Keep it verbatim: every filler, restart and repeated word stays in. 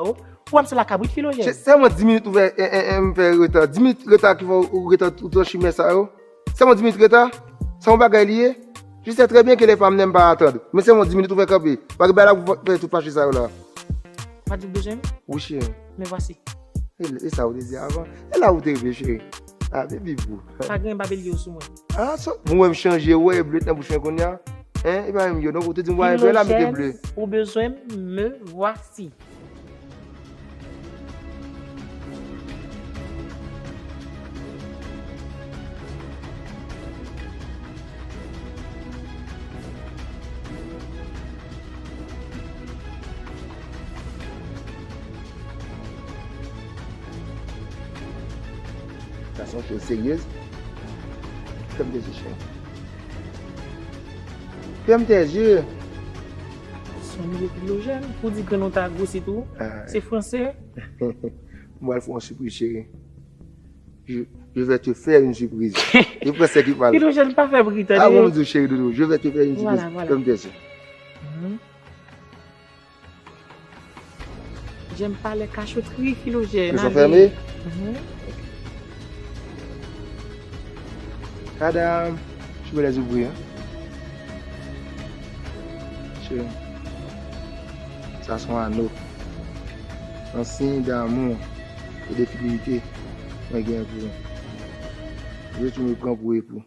Ou wè m se la kabrit Filojèn. Se sèlman dis minit ou fè, en, en, en, m fè reta. Dis minit reta ki fè ou reta tout nan chimen sa yo. Sèlman dis minit reta. Se yon bagay li ye. Je sais très bien que les femmes n'aiment pas attendre. Men sèlman dis minit ou fè kanpe. Pa gen bagay la pou fè tout fache sa yo la. Ou pa di w bezwen m? Wi, cheri. Me voici. E, e sa ou te di avan. E la ou te rive, cheri. Ah, baby boo. Pa gen babelye sou mwen. Ah, sa, mwen wè m chanje, ou wè e ble nan bouch mwen kounye a. Hein? E pa menm yo, non, ou te di m wè e ble la, mete ble. Filojèn, ou bezwen m, me voici. Sa se yon choz seryez. Fèm de zye, cheri. Fèm de zye. Son nouvo Filojèn, pou di grenn ou ta gwosi tou. Ah. Se franse. Mwen al fè yon sipriz, cheri. Je, je vais te faire une surprise. E fransè ki pale. Filojèn pa fè bri, tande. Ah, bon, m di w, cheri doudou, je vais te faire une surprise. Voilà, voilà. Fèm de zye. Mhm. J'aime pas les cachotteries, Filojèn. Ils sont fermés? Mhm. Madame, je vous laisse ouvrir, hein. Chérie, ça sont à nous. Un signe d'amour et de fidélité, mwen gen pou ou. Je te me prends pour époux.